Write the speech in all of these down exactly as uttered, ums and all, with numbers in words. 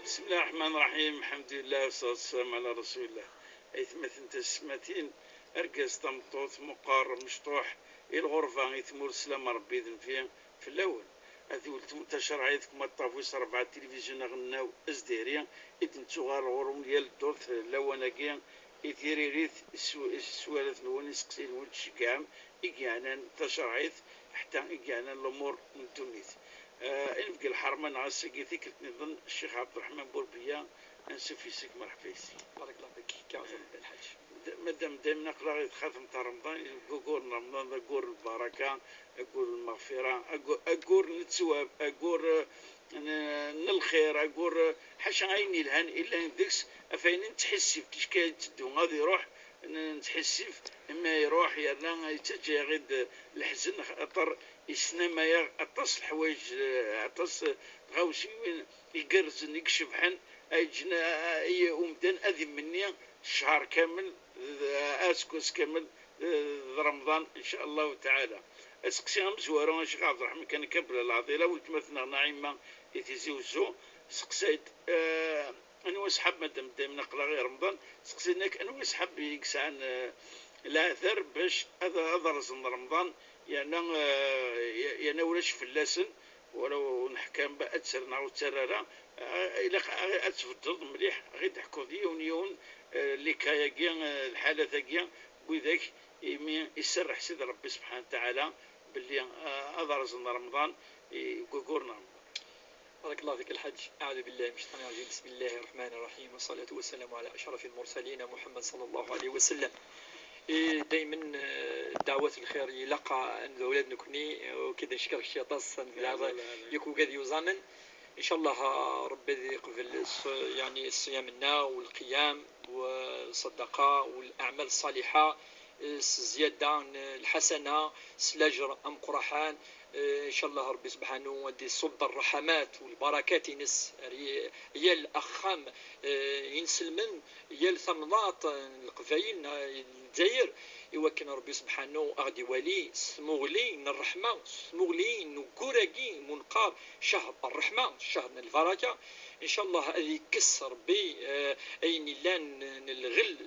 بسم الله الرحمن الرحيم، الحمد لله والصلاة والسلام على رسول الله. Aytmaten tasetmatin, argaz tameṭṭut, meqqer, mecṭuḥ, i lɣerba, i tmurt, sslam Rebbi d nnfi fell-awen. Ad weltmut tacerɛit deg umaṭṭaf wis ṛebɛa n tilivizyu aɣelnaw azdayri, i d-nettuɣal ɣur-wen yal ddurt lawan-agi, i tiririt, s-, s-, sswalat-nwen, iseqsiyen-nwen, tceggɛem i yeɛnan tacerɛit, ḥetta i yeɛnan lumuṛ n ddunit. Eh, inebgi lḥerma neɣ ass-agi tikkelt nniḍen, Ccix Ɛebderreḥman Burbiya, ansuf yes-k, merḥba yes-k. بارك الله فيك، كي عاوتاني الحاج. D-, madam, daymen aql-aɣ i txatemt ar Remḍan, aggur n Remḍan d aggur n lbaraka, aggur n lmeɣfira, aggur, aggur n ttwab, aggur, eh, n, n lxir, aggur, eh, ḥaca ayen yelhan i llan deg-s, ɣef ayen nettḥissib ticki ad yetteddu ad iruḥ, n-, nettḥissib imi iruḥ yerna yettaǧǧa-yaɣ-id leḥzen, axaṭer yesnamay-aɣ aṭas n leḥwayeǧ, eh, aṭas n tɣawsiwin igerrzen i icebḥen, ay yeǧǧen, eh, i umdan ad imenni ccher kamel, d-, aseggas kamel, d-, d Remḍan, in ca Allahu taɛala. Aseqsi amezwaru a Ccix Ɛebderreḥman, kan akka bla lɛeḍila, weltma-tneɣ Naɛima i Tizi Wezzu, seqsay-d, eh, anwa ṣṣḥab, madam, daymen aql-aɣ i Remḍan, seqsayen-ak anwa ṣṣḥab i yesɛan, eh, leɛder bac ad, ad rẓen Remḍan, yerna, eh, yerna ulac fell-asen, walaw ur neḥkam ad ttren neɣ ur ttarra ara, eh, ilaq ad tbeddreḍ mliḥ, ad ɣ-d-teḥkuḍ yiwen yiwen, eh, lika-agi, eh, lḥalat-agi, n widak imi iserreḥ Sidi Ṛebbi subḥanahu wa taɛala belli, eh, ad rẓen Remḍan, eh, deg waggur n Remḍan. بارك الله فيك الحاج. أعوذ بالله من الشيطان الرجيم. بسم الله الرحمن الرحيم. والصلاة والسلام على أشرف المرسلين محمد صلى الله عليه وسلم. إي، دايما، آه، دعوات الخير يلقى عند أولاد نكني، آه، وكذا نشكرك شي طاس، لا، لا، لا، لا. يكون قاعد يوزامن. إن شاء الله، آه، ربي يقبل الص-، يعني الصيام لنا والقيام والصدقة والأعمال الصالحة، آه، الزيادة، آه، الحسنة، الأجر أمقرحان. Eh, إن شاء الله ربي سبحانه غادي يصب الرحمات والبركات ينس ري-، يا الأخام، eh، ينسلمن، يا الثمنات، eh، القبايل، eh، الجزائر، إوا كان ربي سبحانه غادي يوالي سموغلي من الرحمة، سموغلي نقوراكي منقار شهر الرحمة، شهر من البركة. إن شاء الله غادي يكس ربي، eh، أين لان الغل،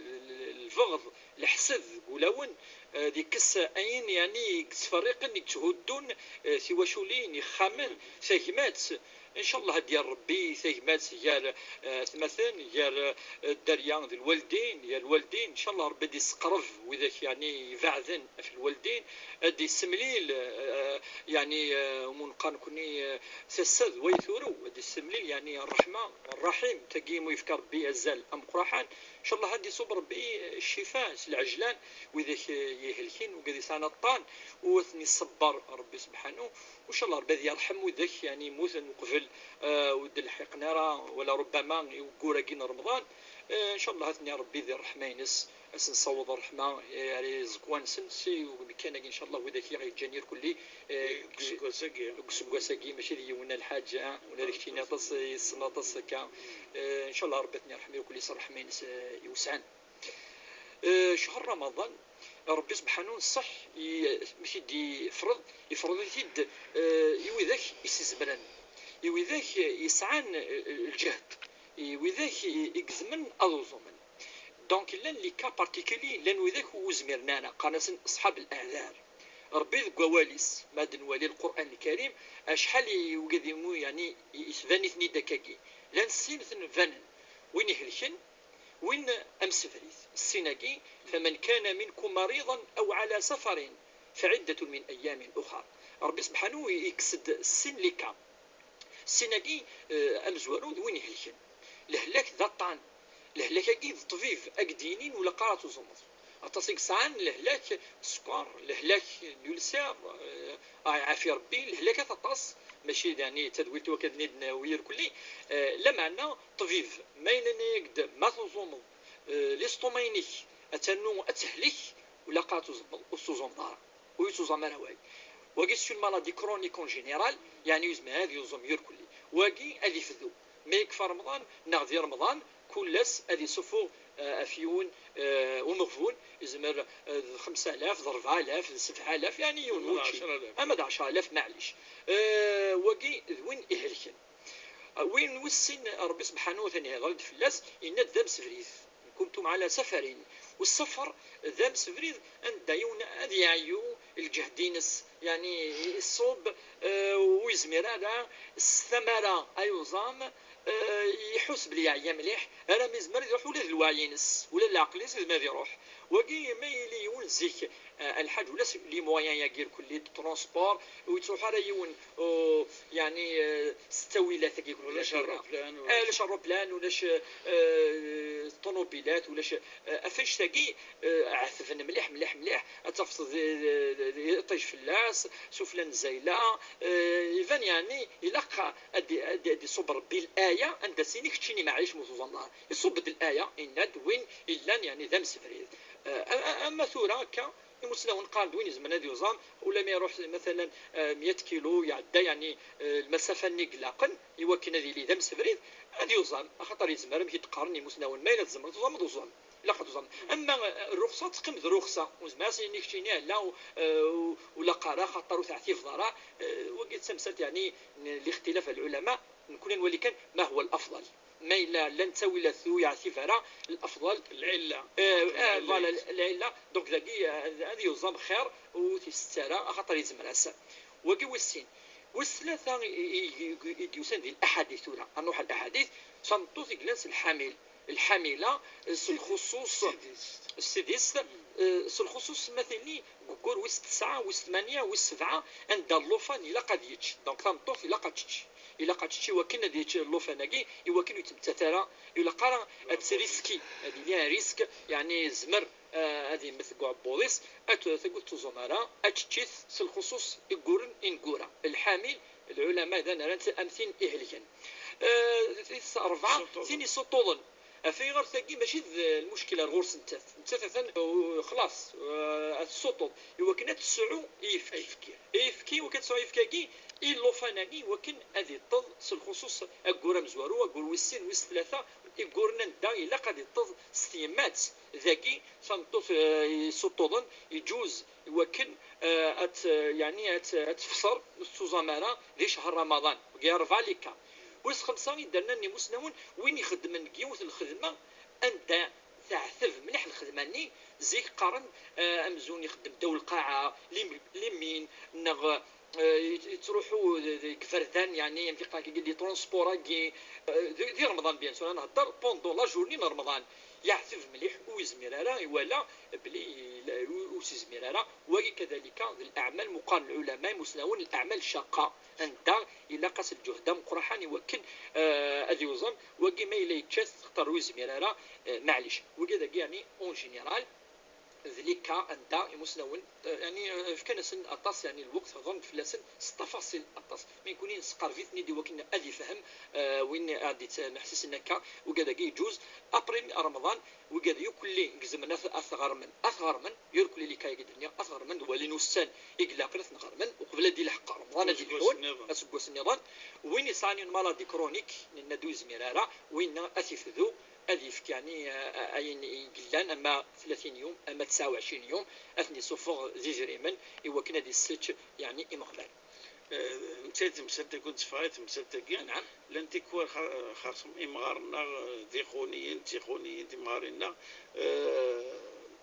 البغض، الحسد، قولاون، eh, ديك الس-، أين يعني يتفرقن، يتهدون، eh, tiwaculin، ixxamen، tagmat. إن شاء الله هاد يا ربي تاجمات يا، آه، ثمثن يا، آه، الدريا ذي الوالدين، يا الوالدين. إن شاء الله ربي دي سقرب وإذاك يعني يبعدن في الوالدين. دي السمليل، آه، يعني، آه، منقان كوني، آه، تسد ويثورو. دي السمليل يعني الرحمة، الرحيم، تقيم ويفكر ربي أزال أم قراحان. إن شاء الله هادي صوب ربي الشفاء، العجلان، وإذاك يهلكين وقد يسانا الطان، وثني الصبر ربي سبحانه. وإن شاء الله ربي يرحم وذاك يعني يموت قبل، آه، ود الحقنا راه، ولا ربما يوقو راكين رمضان. آه، إن شاء الله هاتني ربي ذي الرحمة ينس، أس نصوض الرحمة، آه، يعني زكوان سن سي ومكان إن شاء الله وذاك يغي جانير كلي، آه، إيه، كسكوساكي. كسكوساكي، ماشي ذي يونا الحاجة، ولا ذيك شي ناطس، يسناطس هكا. آه، إن شاء الله ربي يرحم كل يصير الرحمة ينس، آه، يوسعن. آه، شهر رمضان ربي سبحانه صح ي-، ماشي دي يفرض، يفرض-it-id، آه، i widak i s-izemren, i widak yesɛan, آه، الجهد، i widak i-، i izemren ad uẓumen. Donc, llan les cas particuliers, llan widak ur zmiren ara, qqaren-asen أصحاب الأعذار. Rebbi deg wawal-is, ma ad nwali Lqur'an Lkarim, acḥal i wigad imu, yeɛni, i-, itban-iten-id akkagi. Llan sin tenbanen, win ihelken, win amsebrid. Sin-agi, فمن كان منكم مريضا أو على سفر فعدة من أيام أخر. Rebbi subḥanahu yekkes-d sin les cas. Sin-agi, eh, amezwaru d win ihelken. Lehlak d aṭṭan. Lehlak-agi d ṭṭbib, ad k-d-yinin ula qqar ad tuẓumeḍ. Aṭas i yesɛan lehlak sskeṛ, lehlak n ulsir, eh, ah, iɛafi Rebbi, lehlakat aṭas, mačči d, yeɛni, tadwilt wakka-nni d-nawi irkelli, eh, lameɛna ṭṭbib, ma yenna-yak-d ma tuẓumeḍ, eh, l'estomac-inek, atan ad tehlek, ula qqar ad tuẓumeḍ, ur tettuẓumeḍ ara. Ur yettuẓam ara wagi. Wagi, c'est une maladie chronique en général, yeɛni yezmer ad yuẓum irkelli. Wagi ad ifdu. Ma yekfa Remḍan, neɣ di Remḍan, kul ass ad isuffeɣ, eh, ɣef yiwen, eh, umeɣbun, yezmer, eh, d xemsa alaf, d rebɛa alaf, d sebɛa alaf, yeɛni yiwen n wučči. Ama d ɛecra alaf. Ama d ɛecra alaf, maɛlic. Eh, wagi d win ihelken. Win wis sin, Ṛebbi subḥanahu wa taɛala ihḍer-d fell-as, yenna-d d amsebrid. Kuntum ɛala safarin. U ṣṣafar d amsebrid anda yiwen ad yeɛyu lǧehd-ines, yeɛni iṣub, eh, ur yezmir ara s tamara ay uẓam, eh, iḥus belli yeɛya mliḥ, armi yezmer ad iruḥ ula d lweɛyi-ines, ula d leɛqel-is yezmer ad iruḥ. Wagi ma yili yiwen zik, eh, lḥaǧ ulac les moyens-agi irkelli de transport, ur yettruḥ ara yiwen, oh, yeɛni, eh, s ttawilat-agi kulli. Ulac ṛṛuplan, eh, ulac ṛṛuplan, ulac, eh, ṭunubilat, ulac, eh, ɣef annect-agi, eh, ɛetben mliḥ, mliḥ, mliḥ, ad tafeḍ d, d, d, d iṭij fell-as, sufella n zzayla, eh, iban yeɛni ilaq ad, ad, ad iṣubb Ṛebbi laya anda s-ini keččini maɛlic ma tuẓameḍ ara. Iṣubb-d laya, yenna-d win illan yeɛni d amsebrid. Eh, a-, a-, ama tura akka, imusnawen qqaren-d win izemren ad yuẓam, ula ma iruḥ, matalan, eh, meyya kilu, iɛedda, yeɛni, eh, lmasafa-nni i ilaqen, i wakken ad yili d amsebrid, ad yuẓam, axaṭer yezmer, amek i d-qqaren imusnawen, ma yella tzemreḍ tuẓameḍ, uẓam. Ilaq ad tuẓameḍ. Ama, eh, rruxṣa teqqim d rruxṣa, ur nezmir ad s-nini keččini ala, u-, eh, u-, ur ilaq ara, axaṭer ur teɛtibeḍ ara, eh, wagi d tamsalt, yeɛni, n lixtilaf n lɛulama, nekkni ad nwali kan ma huwa l-afḍal. Ma yella llan ttawilat ur yeɛtib ara, l-afḍal. Lɛilla. Eh, eh, voilà, lɛilla. Donc, dagi, eh, ad yuẓam xir, ur t-isett ara, axaṭer yezmer-as. Wagi wis sin. Wis tlata i, i, i, i d-yusan di laḥadit tura. Ad nruḥ ar laḥadit, d tameṭṭut i yellan s lḥamil. Lḥamila, eh, s lxuṣuṣ, s tidist, eh, s lxuṣuṣ ma tili deg waggur wis tesɛa, wis tmanya, wis sebɛa, anda llufan ilaq ad yečč. Donc, tameṭṭut ilaq ad tečč. Ilaq ad tečč i wakken ad yečč llufan-agi, i wakken ur yettmettat ara, ur ilaq ara ad trisque, ad yili un risque, yeɛni yezmer, eh, ad yemmet deg uɛebbuḍ-is, ad t-, tagi ur tettuẓum ara, ad tečč-it s lxuṣuṣ i yagguren ineggura. Lḥamil, lɛulama dan rran-tt am tin ihelgen. Eh, tis rebɛa, tin yessuṭṭuḍen. Ɣef ayɣer tagi mačči d lmuckil ar ɣur-s nettat. Nettat atan, uh, xlaṣ, uh, ad tessuṭṭeḍ i wakken ad tesɛu ayefki. Ayefki. Ayefki, i wakken ad tesɛu ayefki-agi, i llufan-agi, i wakken ad iṭṭeḍ s lxuṣuṣ aggur amezwaru, aggur wis sin, wis tlata, igguren anda ilaq ad iṭṭeḍ s tyemmat. Dagi, tameṭṭut, uh, yessuṭṭuḍen, iǧuz i wakken, uh, ad t-, yeɛni ad t-, ad tefṣer, ur tettuẓam ara di ccher Ramaḍan. Deg rebɛa les cas. Wis xemsa i d-rnan imusnawen, win ixeddmen deg yiwet n lxedma anda teɛteb mliḥ lxedma-nni, zik qqaren, eh, amzun ixeddem ddaw lqaɛa, les mi-, les mines, neɣ, eh, yet-, yettruḥu d-, d-, deg iberdan, yeɛni, amek i qqaren, deg les transports-agi, eh, di, di Remḍan, bien sûr, ad nhedder pendant la journée n Remḍan. Yeɛteb mliḥ, ur yezmir ara, iwala belli ila-, ur, ur s-yezmir ara. Wagi kadalika d leɛmal meqqar n lɛulama imusnawen, leɛmal caqqa, anda ilaq-as lǧuhd ameqqraḥan i wakken, eh, ad yuẓam. Wagi ma yella yečča-t, xaṭer ur yezmir ara, eh, maɛlic. Wagi dagi, yeɛni, en général, d les cas anda imusnawen, eh, yeɛni, eh, fkan-asen aṭas, yeɛni, lweqt, hedren-d fell-asen s ttafaṣil aṭas. Mi nekkni nesqerb-iten-id i wakken ad ifhem, eh, win ad d-yettmeḥsisen akka, wigad-agi yeǧuz. Après Remḍan, wigad yakk-lli gezmen ad t-, ad t-ɣermen, ad t-ɣermen, irkelli les cas-agi d-nniɣ, ad t-ɣermen, d walin ussan i ilaqen ad ten-ɣermen, uqbel ad ilḥeq Remḍan ad ilḥun, aseggas nniḍen. Win yesɛan une maladie chronique, nenna-d ur yezmir ara, winna ad t-ifdu, ad yefk, yeɛni, eh, ayen i yellan, ama tlatin yum, ama tesɛa u ɛecrin yum, ad ten-isuffeɣ d idrimen i wakken ad issečč, yeɛni, imeɣban. Eh, netta i temsalt-agi, ur d-teffeɣ i temsalt-agi. Anɛam. Llan tikwal xa-, xerṣum imɣaren-nneɣ, eh, d ixuniyen, d tixuniyin, timɣarin-nneɣ, eh,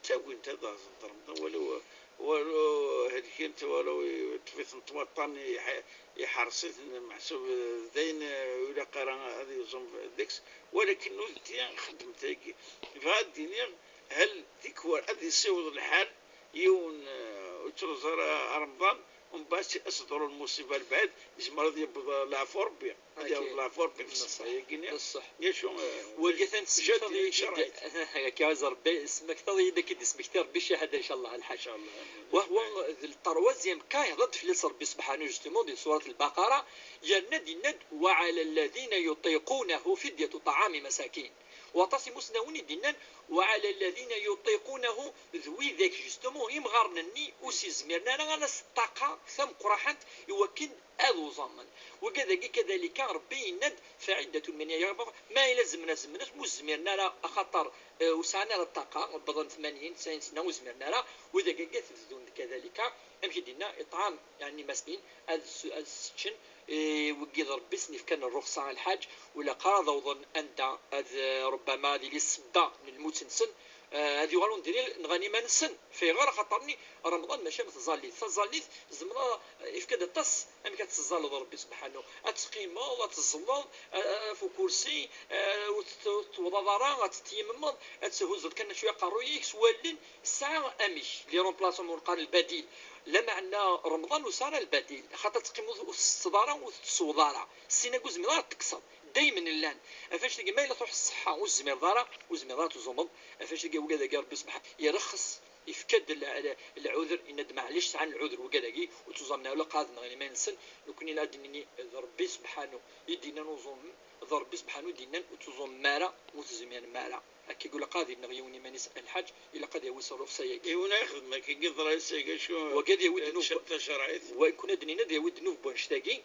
ttagin-t ad aẓent Remḍan, walaw, walaw helkent, walaw yeṭṭef-itent waṭṭan, iḥ-, iḥreṣ-iten, meḥsub, eh, d ayen, eh, ur ilaq ara ad yuẓum deg-s, walakin ur d-ixeddem tagi. Bɣiɣ ad d-iniɣ, hal tikwal ad yessiweḍ lḥal yiwen, eh, ur yettruẓ ara Remḍan, umbeɛd ad s-teḍru lmuṣiba lbeɛd, yezmer ad yewweḍ leɛfu Rebbi. Ad yaweḍ leɛfu Rebbi f ṣṣeḥḥa-yagi-nni. D ṣṣeḥ. Yacu, eh, wagi atan jaddi tesmektaḍ-iyi-d, akka aẓ Rebbi, tesmektaḍ-iyi-d akka i d-ismekti Rebbi ccahada, ncallah, a lḥaǧ. Ncallah. Wahwa d le troisième cas, ihḍer-d fell-as Rebbi subḥanahu, justement, di surat Lbaqara, yerna-d, yenna-d: وعلى الذين يطيقونه فدية طعام مساكين. Waṭas imusnawen i d-yennan: وعلى الذين يطيقونه, d widak, justement, imɣaren-nni ur s-yezmiren ara, ala s ṭṭaqa tameqqraḥant i wakken ad uẓamen. Wigad-agi kadalika, Rebbi yenna-d: فعدة من أيام أخر, ma yella zemren, zemren, ma ur zmiren ara, axaṭer, eh, ur sɛan ara ṭṭaqa, wwḍen tmanyin, tesɛin sna, ur zmiren ara, widak-agi ad t-bdun kadalika, amek i d-yenna, إطعام, yeɛni, مساكين, ad s-, ad seččen, i wigi d Ṛebbi sen-ifkan rruxṣa a lḥaǧ, u ilaq ara ad awḍen anda ad, eh, rubbama ad yili ssebba n lmut-nsen, eh, ad yuɣal undiri nɣan iman-nsen. Fayɣer? Axaṭer-nni Remḍan mačči am tẓallit. Taẓallit tzemreḍ, eh, ifka-d aṭas amek ad teẓẓalleḍ Ṛebbi subḥanu. Ad teqqimeḍ, ad teẓẓleḍ, eh, eh, ɣef ukursi, eh, ur tt-, ur tewḍaḍ ara, ad tettyimmmeḍ, ad thuzzeḍ kan cwiya aqerruy-ik s wallen, tesɛa amek, les remplaçants ma neqqar lbadil. Lameɛna Remḍan ur tesɛi ara lbadil, xaṭer teqqimeḍ ur tesetteḍ ara, ur tettessuḍ ara. Sin-agi ur tezmireḍ ara ad t-tekkseḍ. Daymen llan. Ɣef annect-agi ma yella truḥ ṣṣeḥḥa, ur tezmireḍ ara, ur tezmireḍ ara ad tuẓumeḍ. Ɣef annect-agi, wigad-agi Ṛebbi subḥan-, irexxes, ifka-d l-, l-, lɛuder, yenna-d maɛlic sɛan lɛuder wigad-agi, ur ttuẓamen ara, ilaq ad nɣen iman-nsen. Nekkni ad d-nini d Ṛebbi subḥanu i d-yennan uẓum, d Ṛebbi subḥanu i d-yennan ur ttuẓumem ara, ur tezmirem ara. Akka ilaq ad ineɣ yiwen iman-is a lḥaǧ, ilaq ad yawi s rruxsa-agi. Yiwen ad ixdem akka, yeḍra-yas akka, acu, wagi ad yawi ddnub, tacerɛit. Wa, nekkni ad d-nini ad yawi ddnub n wannect-agi,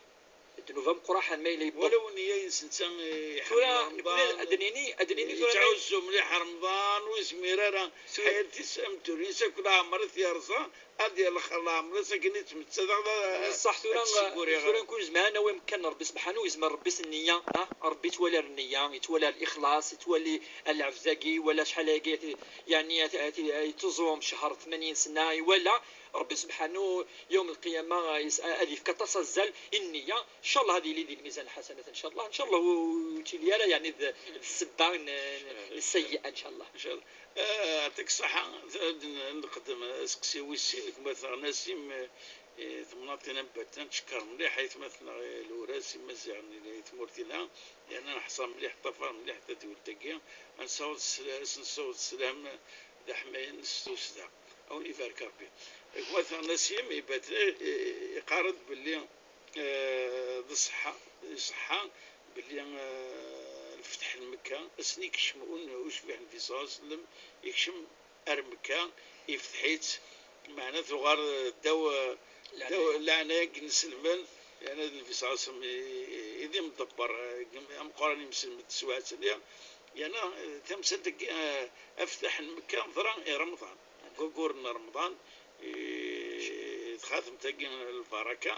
ddnub ameqqran ma yella yewweḍ. Walaw nniya-ines netta, eh, tura, iḥemmel nekkni Remḍan, ad d-nini, ad d-nini tura ma yettɛuzzu mliḥ Remḍan, ur yezmir ara, tura ḥayat-is am ddunit-is akk leɛmer i t-yerẓa, ad yerxer leɛmer-is akken i ttmettateɣ, ad, ṣṣeḥ, tura, ad t-sguriɣ. Tura nekkni nezmer ad nawi amkan n Ṛebbi subḥanu, yezmer Ṛebbi s nniya, ah, Ṛebbi yettwali ar nniya, yettwali ar lixlaṣ, yettwali ar lɛebd-agi, iwala acḥal agi, yeɛni, at-, at-, yettuẓum ccher tmanyin sna, iwala Ṛebbi subḥanu, yawm lqiyama, ah, yes-, ah, ad yefk aṭas azal i nniya, ncallah ad yili di lmizan lḥasanat, ncallah, ncallah ur, ur yettili ara, yeɛni d, d ssebba n, n sseyyi'a, ncallah. Ncallah. Eh, yeɛṭik ṣṣeḥḥa, ad n-, nqeddem aseqsi wis sin, gma-tneɣ Nasim, eh, eh, temnaḍt-ina n Batna, nettcekkar mliḥ aytmaten-nneɣ, eh, Lewras, Imaziɣen, eh, tmurt-ina, yerna neḥṣa mliḥ, ṭṭafar mliḥ tadwilt-agi, ad nessaweḍ ssla-, ad s-nessaweḍ sslam d aḥmayan s tussda. A wen-ibarek Ṛebbi. Gma-tneɣ Nasim, eh, Batna, eh, iqqar-d belli, eh, d ṣṣeḥḥa, iṣeḥḥa belli, eh, lfetḥ n Mekka, ass-nni yekcem un-, ucbiḥ n Nnbi ṣella Llahu ɛalayhi wa sellem, yekcem ar Mekka, ifteḥ-itt, meɛna tuɣal ddaw, ddaw leɛnaya n yinselmen, yerna d Nnbi ṣella Llahu ɛalayhi wa sellem i, i, i d imḍebber, eh, ameqqran n yimselmen n teswiɛt-nni, yerna, eh, tamsalt-agi, eh, aftaḥ n Mekka neḍra i Remḍan, deg waggur n Remḍan, i txatemt-agi n lbaraka,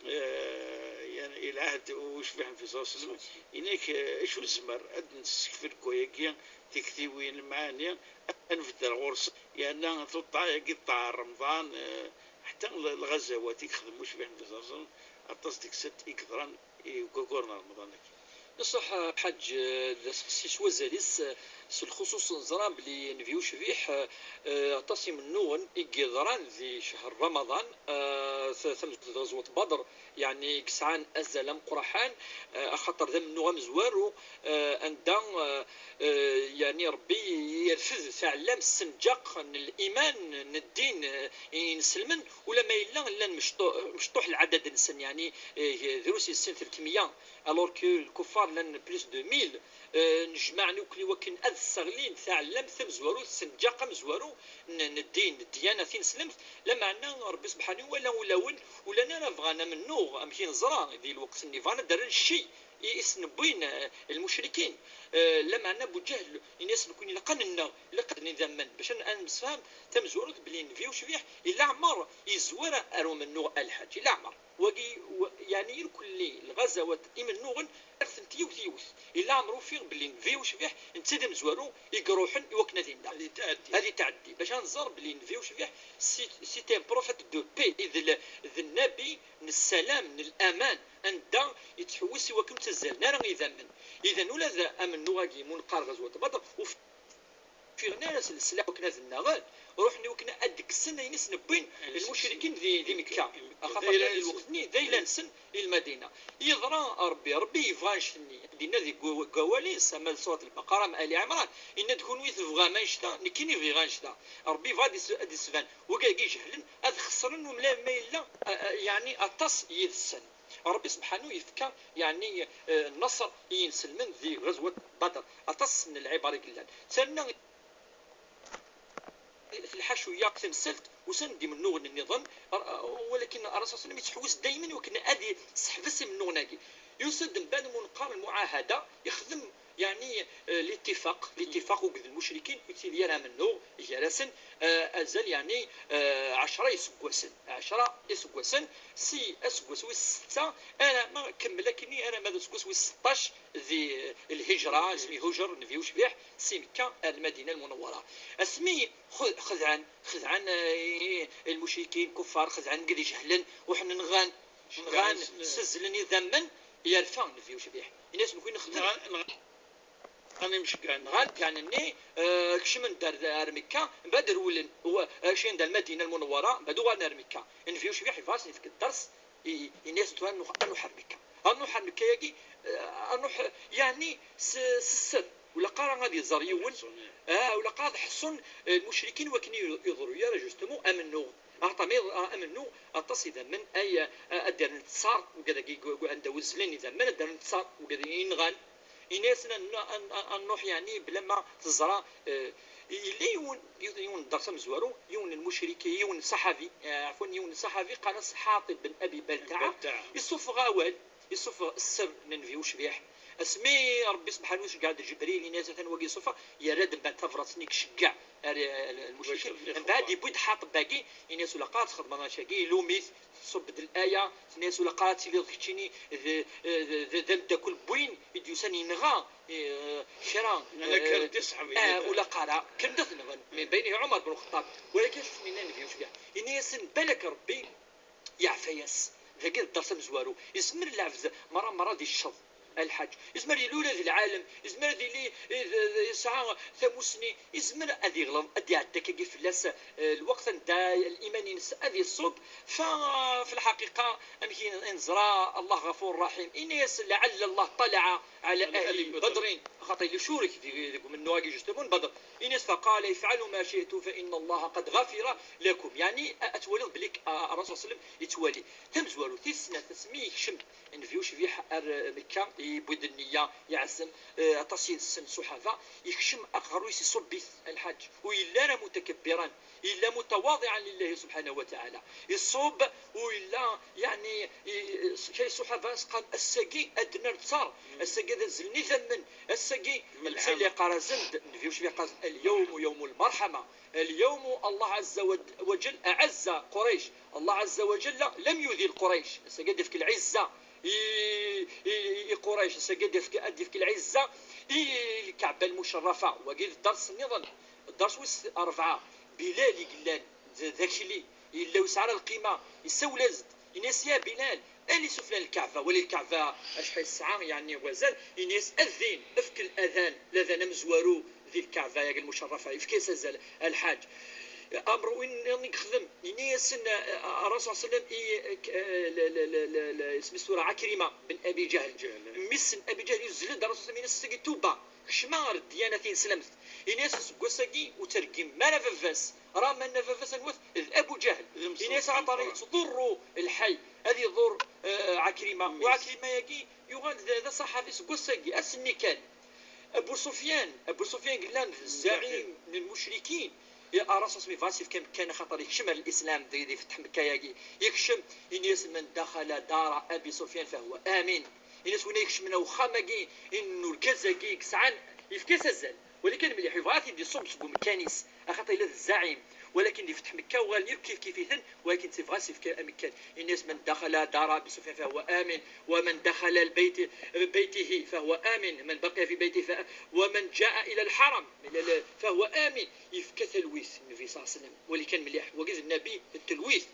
eh, yani, i lɛehd ucbiḥ n Nnbi ṣella Llahu ɛalayhi wa sellem, inek, eh, acu nezmer ad d-nessekfel deg wayagi, tiktiwin, lemɛani, ad nbeddel ɣur-s, yerna tuṭṭa-agi d ṭṭaɛa n Remḍan, eh, ḥetta l-, lɣazawat i yexdem ucbiḥ n Nnbi ṣella Llahu ɛalayhi wa sellem, aṭas deg-sent i yeḍran i waggur n Remḍan-agi. Iṣeḥ, Ḥaǧ, d aseqsi s wazal-is, s lxuṣuṣ neẓra belli Nnbi ucbiḥ, eh, aṭas imennuɣen i yeḍran di ccher Ramaḍan, eh, t-, tamezwarut n ɣezwat Badr, yeɛni i yesɛan azal ameqqran, eh, axaṭer d amennuɣ amezwaru, eh, anda, eh, eh, yeɛni Ṛebbi yerfed taɛellamt, ssenǧaq n liman, n ddin, eh, i yinselmen, ulamma yella llan mecṭu-, mecṭuḥ lɛadad-nsen, yeɛni, eh, drus yes-sen lkemya, alors que lkuffar llan plus de mille, eh, nejmaɛen akk i wakken ad sseɣlin taɛellamt tamezwarut, ssenǧaq amezwaru n, n ddin, n ddiyana tineslemt, lameɛna Ṛebbi subḥanu iwala ulawen, ur llan ara bɣan amennuɣ, amek i neẓra di lweqt-nni, bɣan ad d-rren cci i, i sen-wwin, eh, lmucrikin. Eh, lameɛna Abu Ǧahl, ini-as nekkni ilaq ad nenneɣ, ilaq ad d-nini d aman, bac ad, ad nemsefham tamezwarut belli Nnbi ucbiḥ i leɛmer yezwar ar umennuɣ a lḥaǧ, i leɛmer. Wagi, wa-, yeɛni irkelli lɣazawat imennuɣen, rret-tent yiwet yiwet. I leɛmer ufiɣ belli Nnbi ucbiḥ, netta d amezwaru i iruḥen i wakken ad inneɣ. Ad yetɛeddi. Ad yetɛeddi. Bac ad nẓer belli Nnbi ucbiḥ, c'est, c'est un prophète de paix, i d l-, d nnabi n ssalam, n laman, anda yettḥewwis i wakken ur ttazzalen ara idammen. Idan ula d amennuɣ-agi, mu neqqar ɣazwat Badr, uf-, ufiɣen ara s leslaḥ wakken ad nnaɣen, ruḥen i wakken ad d-kksen ayen i sen-wwin lmucrikin di, di Mekka. Axaṭer di lweqt-nni d ayla-nsen i Lmadina. Yeḍra Ṛebbi, Ṛebbi yebɣa annect-nni. Dinna deg wa-, deg wawal-is, ama d Surat Lbaqara, ama Ali Ɛemran, yenna-d kunwi tebɣam annect-a, nekkini bɣiɣ annect-a. Ṛebbi yebɣa ad is-, ad d-isban. Wigad-agi ijehlen ad xesren, umla ma yella, a, a, yeɛni aṭas yid-sen. Ṛebbi subḥanu yefka, yeɛni, eh, nnaṣer i yinselmen di ɣazwat Badr. Aṭas n lɛibar i yellan. Terna telḥa cwiya temsalt, usan-d imennuɣen nniḍen, ar-, walakin Ṛṛasul ṣella Llahu ɛalayhi wa sellem yettḥewwis daymen i wakken ad iseḥbes imennuɣen-agi. Yusa-d mbeɛd ma neqqar lmuɛahada, ixdem, yeɛni, eh, litifaq, litifaq akked lmucrikin, ur yettili ara amennuɣ gar-asen, eh, azal, yeɛni, eh, ɛecra iseggasen, ɛecra iseggasen, si aseggas wis setta, alamma kemmel akkenni, alamma d aseggas wis seṭṭac di, eh, lhijra, asmi ihujer Nnbi ucbiḥ si Mekka ar Lmadina Lmunawwara. Asmi xu-, xedɛen, xedɛen, eh, lmucrikin, kuffar, xedɛen wid ijehlen, ruḥen nɣan, nɣan, ssazzlen idammen, yerfa Nnbi ucbiḥ. Ini-as, nekkni nexdem. Nɣan, nɣan imceggɛen. Nɣan, yeɛni, eh, kecmen-d ar, ar Mekka, mbeɛd rewlen, u-, eh, kecmen-d ar Lmadina Lmunawwara, mbeɛd uɣalen ar Mekka. Nnbi ucbiḥ yebɣa ad sen-yefk dders, i, i, ini-as, tura ad nruḥ, ad nruḥ ar Mekka. Ad nruḥ ar Mekka-agi, eh, ad nruḥ, yeɛni, s, s sser. Ur ilaq ara ad iẓer yiwen. Ah, ur ilaq ara ad ḥṣun, eh, lmucrikin wakken i, i ur yeḍru ara, justement, amennuɣ. Axaṭer ma iḍ-, ah, amennuɣ, aṭas idammen ay, ah, ad d-rren ttṣar, wigad-agi, gu-, gu-, anda uzzlen idammen, ad d-rren ttṣar, wigad i nɣan. Ini-asen ad n-, ad n-, ad nruḥ, yeɛni, bla ma teẓra, eh, yella yiwen, yiwen n ddeṛs amezwaru, yiwen n lmucrik, yiwen n ṣaḥabi, eh, ɛafwan, yiwen n ṣaḥabi, qqaren-as Ḥaṭib ben Abi Baltaɛa, Baltaɛa. Isuffeɣ awal, isuffeɣ sser n Nnbi ucbiḥ. Asmi Ṛebbi subḥanahu iceggeɛ-d Ǧebril, ini-as atan wagi isuffeɣ, yerra-d mbeɛd tabṛat-nni iceggeɛ ar, eh, lmucrikin. Mbeɛd yewwi-d Ḥaṭib-agi, ini-as ula qqar txedmeḍ acu-agi, ilum-it, tṣubb-d laya, tenna-as ula qqar ad tiliḍ keččini d, d, d, d ameddakel n win i d-yusan yenɣa, eh, kra, eh, ula qqar kkren ad t-nɣen, min baynihim Ɛumar ben Lxeṭṭab. Walakin acu i s-yenna Nnbi ucbiḥ? Ini-asen balak Ṛebbi yeɛfa-yas. Dagi d ddeṛs amezwaru. Yezmer lɛebd merra merra ad icceḍ, a lḥaǧ. Yezmer yili ula d lɛalem, yezmer ad yili, eh, d, d, yesɛa tamussni, yezmer ad yeɣleḍ, ad iɛeddi akkagi fell-as, eh, lweqt anda liman-ines ad iṣubb. Fa, fi lḥaqiqa, amek i, i neẓra Allah ɣafur raḥim? Ini-as, لعل الله طلع على أهل بدر. Axaṭer yella ucurek di, deg umennuɣ-agi, justement, Badr. Ini-as, فقال افعلوا ما شئتم فإن الله قد غفر لكم. Yeɛni, a, ad twaliḍ belli, a, a, Rasul sallam yettwali. Tamezwarut, tis snat, asmi yekcem Nnbi ucbiḥ ar Mekka, yewwi-d nniya, yeɛzem, eh, aṭas yid-sen ṣṣuḥaba, yekcem aqerruy-is iṣubb-it, a lḥaǧ, ur yelli ara mutakabbiran, yella mutawaḍiɛan lillahi subḥanahu wa taɛala. Iṣubb, ur yella, yeɛni, i, i, kra ṣṣuḥaba s-, qqaren, ass-agi ad d-nerr ttṣar, ass-agi ad azzlen idammen, ass-agi, netta yella yeqqar-asen-d, Nnbi ucbiḥ yeqqar-asen, اليوم يوم المرحمة. اليوم الله عز وجل أعز قريش. Allah Azza wa Jalla lam yudil Qurayc. Ass-agi ad d-ifk lɛizza i, i, i Qurayc. Ass-agi ad d-ifk, ad d-ifk lɛizza i Lkaɛba Lmucerrafa. Wagi d dders nniḍen. Dders wis ṛebɛa. Bilal i yellan d, d akli, yella ur yesɛi ara lqima, isawel-as-d, ini-as, يا بلال، ألي سفلى الكعبة ولي الكعبة acḥal tesɛa, yeɛni, wazal, ini-as, أذن، efk الأذان, ladan amezwaru di Lkaɛba-agi Lmucerrafa, efk-as azal, a lḥaǧ. Amru win nniḍen i yexdem, ini-asen, eh, Rasul sallam i, eh, l-, l-, l-, l-, l-, isem-is tura Ɛakrima ben Abi Ǧahl. Mmi-s n Abi Ǧahl yuzzel-d, Rasul sallam ini-as, ass-agi tuba, kecmeɣ ɣer ddiyana tineslemt. Ini-as, seg wass-agi ur ttergimem ara baba-s. Raman baba-s anwa-t? D Abu Ǧahl. Ini-as, axaṭer yettḍurru lḥay, ad iḍur, eh, Ɛakrima. U Ɛakrima-agi yuɣal d, d aṣaḥabi seg wass-agi, ass-nni kan. Abu Sufyan, Abu Sufyan yellan d zzaɛim n lmucrikin. Ya, Rasul sallam yebɣa ad s-yefk amekkan axaṭer yekcem ar Lislam, d, d ifetḥ Mekka-agi. Yekcem, ini-as, من دخل دار أبي سفيان فهو آمن. Ini-as, win ikecmen ar uxxam-agi n urgaz-agi i yesɛan, yefk-as azal. Walakin mliḥ, yebɣa ad t-id-iṣubb seg umekkan-is, axaṭer yella d zzaɛim. Walakin di fetḥ Mekka uɣalen yakk kif kif-iten, walakin yebɣa ad s-yefk amekkan. Ini-as, من دخل دار أبي سفيان فهو آمن، ومن دخل البيت، بيته فهو آمن، من بقي في بيته ف-، ومن جاء إلى الحرم، إلى ال-، فهو آمن. Yefka talwit Nnbi صلى الله عليه وسلم. Walakin mliḥ, wagi d Nnabi d telwit.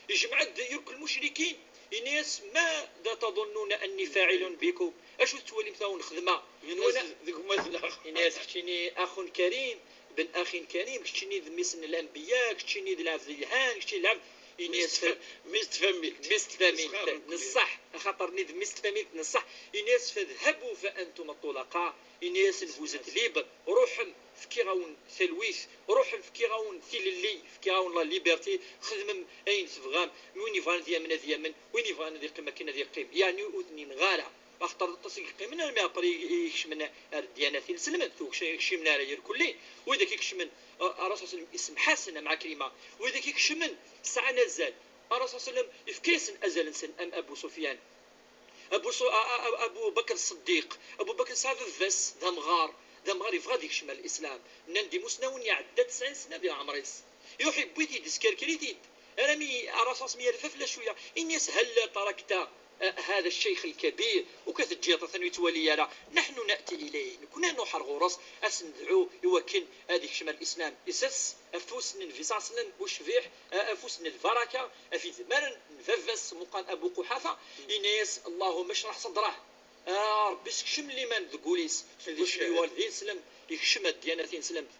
Yejmeɛ-d yakk lmucrikin, ini-as, ماذا تظنون أني فاعل بكم؟ Acu tettwalim tura xedmeɣ? Ini-as, deg-m ad laɣ. Ini-as, keččini أخ كريم بن أخ كريم, keččini d mmi-s n lanbiya, keččini d lɛebd yelhan, keččini d lɛebd. Ini-as, mmi-s n tfamilt. Mmi-s n tfamilt. Neṣṣeḥ, axaṭer-nni d mmi-s n tfamilt, neṣṣeḥ. Ini-as, فاذهبوا فأنتم الطلقاء. Ini-asen, vous êtes libres, ruḥem, fkiɣ-awen talwit, ruḥem, fkiɣ-awen tilelli, fkiɣ-awen la liberté, xedmem ayen tebɣam, win yebɣan ad yamen ad yamen, win yebɣan ad yeqqim akken ad yeqqim, yeɛni ur ten-yenɣa ara, axaṭer d aṭas i yeqqimen armi après i, i ikecmen ar ddyanat n lselmed, ur kec-, kcimen ara irkelli, wid akk ikecmen, a, Rasul sallam isemḥ-asen am Ɛakrima, wid akk ikecmen sɛan azal, Rasul sallam ifka-yasen azal-nsen am Abu Sufyan. Abu Bakr Ṣṣeddiq, Abu Bakr yesɛa baba-s d amɣar, d amɣar yebɣa ad yekcem ar Lislam. Nnan-d imusnawen iɛedda tesɛin sna di leɛmer-is. Iruḥ yewwi-t-id, yeskerker-it-id. Arami Ṛṛasul yerfa fell-as cwiya, ini-as: "Halla tarakta, eh, hada ccayx lkabir, uka teǧǧiḍ-t, atan ur yettwali ara. Naḥnu na'ti ilayh, nekkni ad nruḥ ar ɣur-s, ad s-nedɛu i wakken ad ikcem ar Lislam." Isers afus n Nnbi ṣalla Llahu ɛalayhi wa sallam ucbiḥ, eh, afus n lbaraka, ɣef idmaren n baba-s meqqran Abu Quḥafa, ini-as: "Allahumma shrah sadrah." Ah, Ṛebbi sekcem liman deg wul-is, s lwal d ineslem, yekcem ar ddyanat tineslemt.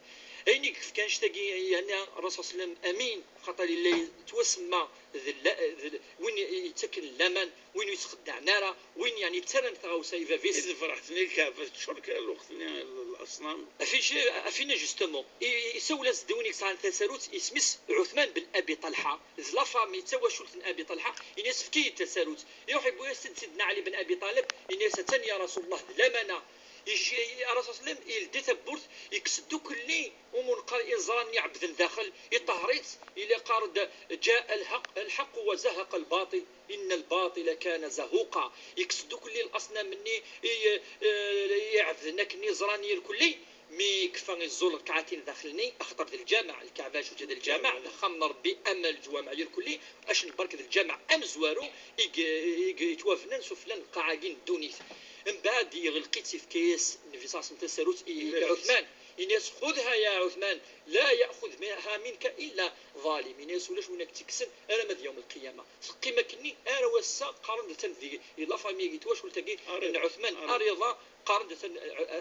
Ayen i yefkan annect-agi, yerna Ṛṛasul ṣalla Llahu ɛalayhi wa sallam amin, axaṭer yella yettwasemma d la-, d l-, win yettaken laman, win ur yettxeddaɛen ara, win, yeɛni, yettarran taɣawsa i baba-s. I tebreḥt-nni Lkaɛba teččur kra lweqt-nni l-aṣnam? Afin, afin, justement, i-, isawel-as-d win i yesɛan tasarut, isem-is Ɛuthman ben Abi Ṭalḥa, d la famille, d tawacult n Abi Ṭalḥa, ini-as: "Efk-iyi-d tasarut." Iruḥ yewwi-as-tt-id Sidna Ɛli ben Abi Ṭaleb, ini-as: "Atan ya Rasul Llah, d lamana." Ic-, Ṛṛasul ṣalla Llahu ɛalayhi wa sallam ildi tawwurt, yekkes-d ukelli umunqer iẓra-nni iɛebbden daxel, iṭehher-itt, yella yeqqar-d: "جاء الحق، الحق وزهق الباطل، إن الباطل كان زهوقا." Yekkes-d ukelli laṣnam-nni i, eh, iɛebden akken iẓra-nni irkelli, mi yekfa iẓẓul rrekɛatin daxel-nni, axaṭer d lǧameɛ, Lkaɛba acu d lǧameɛ, d axxam n Ṛebbi am leǧwameɛ irkelli, acu n berk d lǧameɛ amezwaru i g-, i g-, yettwabnan sufella n lqaɛa-agi n ddunit. Mbeɛd, yeɣleq-itt, yefka-yas Nnbi ṣalla Llahu ɛalayhi wa sallam tasarut i, i Ɛuthman. Ini-as: "خذها يا عثمان، لا يأخذها منك إلا ظالم." Ini-as: "Ulac win ad k-tt-ikksen alamma d yawm lqiyama." Teqqim akkenni ar wass-a, qqaren-d atan di, di la famille-agi, twacult-agi n Ɛuthman, ar iḍ-a, qqaren-d atan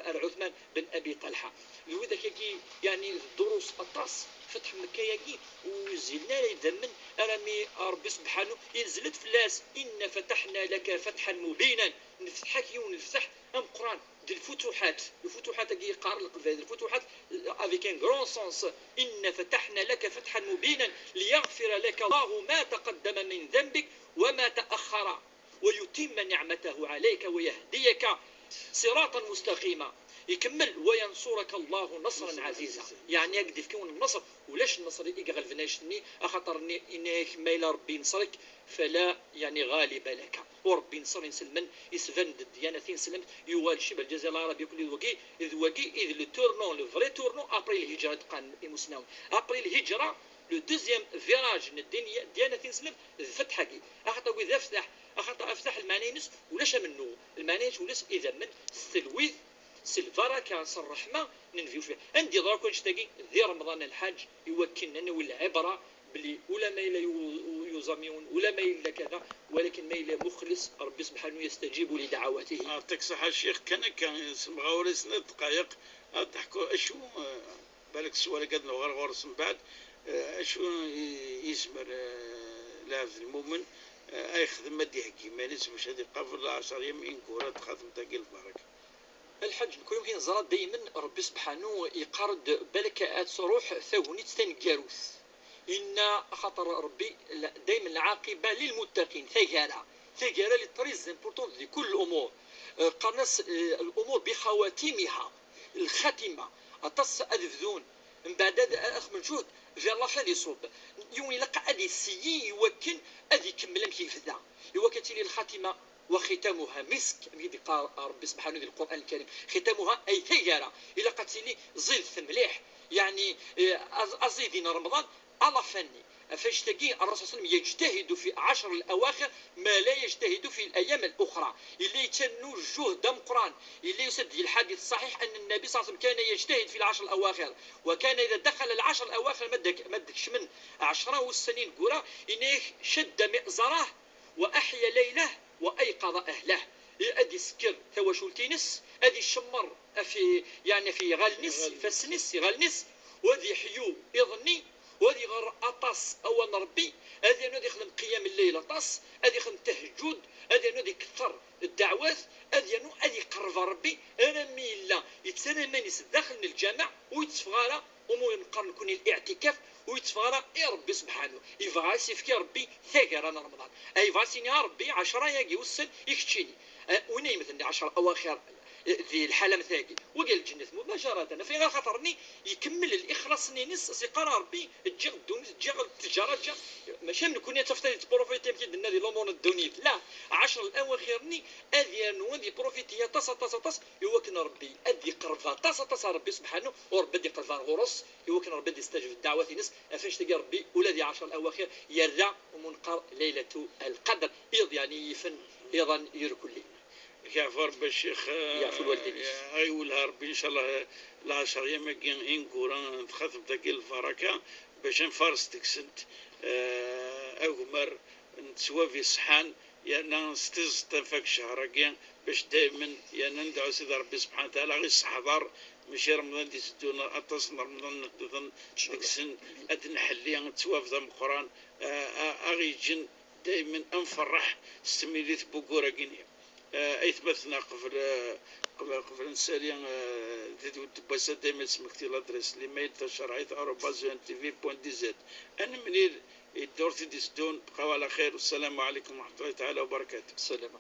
ar Ɛuthman ben Abi Ṭalḥa. D widak-agi, yeɛni, d ddurus aṭas, Fatḥ Mekka-agi, ur zilen ara idammen arami Ṛebbi subḥanu inzel-d fell-as: "إنا فتحنا لك فتحا مبينا." Nefteḥ-ak yiwen n lefteḥ ameqqran. D lfutuḥat, lfutuḥat-agi yeqqaren leqbayel, lfutuḥat avec un grand sens. "إنا فتحنا لك فتحا مبينا ليغفر لك الله ما تقدم من ذنبك وما تأخر ويتم نعمته عليك ويهديك صراطا مستقيما." Ikemmel: "وينصرك الله نصرا عزيزا." Yeɛni, ad k-d-ifk yiwen n nneṣr, ulac nneṣr i iɣelben annect-nni, axaṭer-nni, ini-ak, ma yella Ṛebbi yenṣer-ik, fala, yeɛni, ɣaliba laka. U Ṛebbi yenṣer inselmen, isban-d ddyanat tineslemt, yuɣal ccib Lǧazir Lɛarabi akk d wagi, d wagi i d le tournant, le vrai tournant après lhijra, i d-qqaren imusnawen. Après lhijra, le deuxième virage n ddin-, ddyanat tineslemt d lfetḥ-agi. Axaṭer wid d aftaḥ, axaṭer aftaḥ lmeɛna-ines ulac amennuɣ, lmeɛna-ines ulac idammen, s telwit, s lbaraka, s ṛṛeḥma n Nnbi ucbiḥ. Anda yeḍra akk annect-agi? Di Remḍan a lḥaǧ, i wakken ad nawi lɛibra belli ula ma yella yu-, yuẓam yiwen, ula ma yella kada, walakin ma yella muxlis, Ṛebbi subḥanu يستجيب لدعواته. Yeɛṭik ṣṣeḥḥa a ccix, kan akka, semɣer-iten snat dqayeq, ad d-ḥkuɣ acu, eh, balak s wara ad nuɣal ɣur-s mbeɛd, eh, acu i, i yezmer, eh, lɛebd lmumen, eh, ad yexdem, ad d-iheggi iman-is bac ad iqabel lɛecṛ yam ineggura n txatemt-agi lbaraka. A lḥaǧ, nekk ur yumkin neẓra daymen Ṛebbi subḥanu yeqqar-d balak ad truḥ tagnit taneggarut. Inna, axaṭer Ṛebbi, la-, daymen lɛaqiba lilmuttaqin, taggara, taggara li très importante di kull umur. Eh, qqaren-as, eh, الأمور بخواتيمها, lxatima, aṭas ad bdun, mbeɛd ad, ad xedmen lǧuhd, vers la fin ad iṣub. Yiwen ilaq ad yesseyyi i wakken ad ikemmel amek yebda, i wakken ad tili lxatima وختامها مسك, amek i d-yeqqar Ṛebbi subḥanu di Lqur'an Lkarim. Xitamuha ay taggara, ilaq ad tili ẓidet mliḥ, yeɛni, eh, aẓ-, aẓidi n Remḍan, à la fin-nni. Ɣef annect-agi, Ṛṛasul ṣalla Llahu ɛalayhi wa sallam يجتهد في العشر الأواخر ما لا يجتهد في الأيام الأخرى. Yella yettannu lǧuhd ameqqran. Yella yusa-d di lḥadit ṣṣaḥiḥ أن النبي صلى الله عليه وسلم كان يجتهد في العشر الأواخر، وكان إذا دخل العشر الأواخر, ma d-, ma d-kecmen ɛecṛa wussan ineggura, yenna-yak: "شد مئزره وأحيا ليله وأيقظ أهله." I-, ad isekker tawacult-ines, ad icemmer af i-, yeɛni af yiɣallen-is, ifassen-is, iɣallen-is, u ad iḥyu iḍ-nni, u ad iɣer aṭas awal n Ṛebbi, ad yernu ad ixdem qiyam lleyl aṭas, ad ixdem tahejjud, ad yernu ad iketter ddeɛwat, ad yernu ad iqerreb ar Ṛebbi, armi yella yettarra iman-is daxel n lǧameɛ, ur yetteffeɣ ara, umu neqqar nekkni liɛtikaf, ur yetteffeɣ ara i Ṛebbi subḥanu. Yebɣa ad s-yefk i Ṛebbi taggara n Remḍan. Ay, yebɣa ad s-yini: "A Ṛebbi, ɛecṛa-yagi ussan i keččini." Eh, win ay yemmten di ɛecṛa awaxir, di lḥala am tagi. Wagi lǧennet mubacaratan. Ɣef axaṭer-nni ikemmel lixlaṣ-nni-ines, as-iqqar a Ṛebbi, ǧǧiɣ ddunit, ǧǧiɣ ttejara, ǧǧiɣ. Mačči am nekkni ad tafeḍ ad yettprofiti amek i d-nenna di lumuṛ n ddunit. La, ɛecṛ lawaxir-nni ad yernu ad yeprofiti aṭas, aṭas, aṭas, i wakken Ṛebbi ad d-iqerreb aṭas, aṭas ar Ṛebbi subḥanu, u Ṛebbi ad d-iqerreb ar ɣur-s, i wakken Ṛebbi ad d-istaǧeb ddeɛwat-ines. Ɣef annect-agi Ṛebbi ula di ɛecṛ lawaxir yerra umu neqqar Laylatul Qadr, iḍ yeɛni yifen iḍan irkelli. Yeɛfu Ṛebbi a Ccix, eh, yeɛfu lwaldin-is. Eh, ay welha Ṛebbi, ncallah, lɛecṛ yam-agi ineggura n txatemt-agi lbaraka, bac ad nfares deg-sent, eh, agmer n ttwab iṣeḥḥan, yerna s tiẓeṭ ad nfak ccehṛ-agi, bac daymen yerna nedɛu Sidi Ṛebbi subḥanahu wa taɛala ɣ-isseḥḍer, mačči Remḍan d-iteddun, aṭas n Remḍan nniḍen deg-sen ad d-nḥelli ttwab d ameqqran, eh, a-, a ɣ-yeǧǧen daymen ad nferreḥ s temlilit n wuggur-agi-nni. Eh, aytmaten-a, qbel, eh, qbel, qbel ad nsali, eh, tidwilt n wass-a, daymen ad d-smekti ladres, l'email tacerɛit arobase E N T V point D Z. Ad nemlil i ddurt i d-iteddun, bqaw ɛla xir, wassalamu ɛlaykum wa raḥmatullahi taɛala wa barakatuh. Salam.